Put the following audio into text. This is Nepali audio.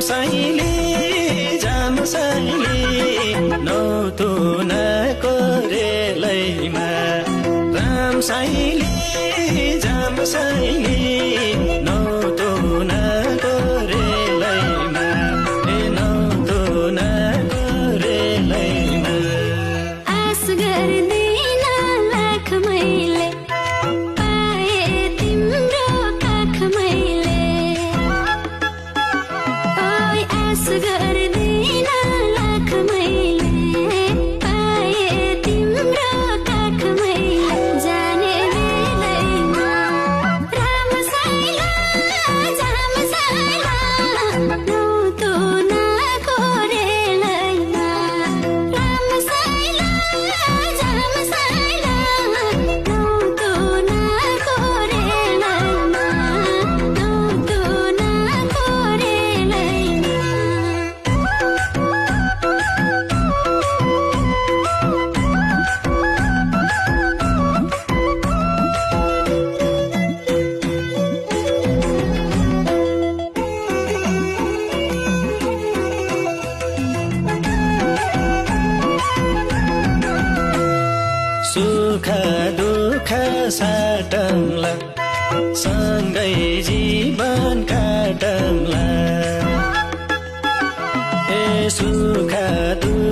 साइली जाम साइली नौतुनको रेलैमा राम साइली जाम साइली नौतुनको रेलैमा नौतुनको रेलैमा आस गर्दिन लाख मैले पाए तिम्रो काख मैले ओइ आस गर्दिन लाख मैले पाए तिम्रो काख मैले जाने बेलैमा राम साइला जाम साइला नौतुनको रेलैमा राम साइला जाम साइला नौतुनको रेलैमा नौतुनको रेलैमा सुख दुःख साटौँला सँगै जीवन काटौँला ए सुख दुःख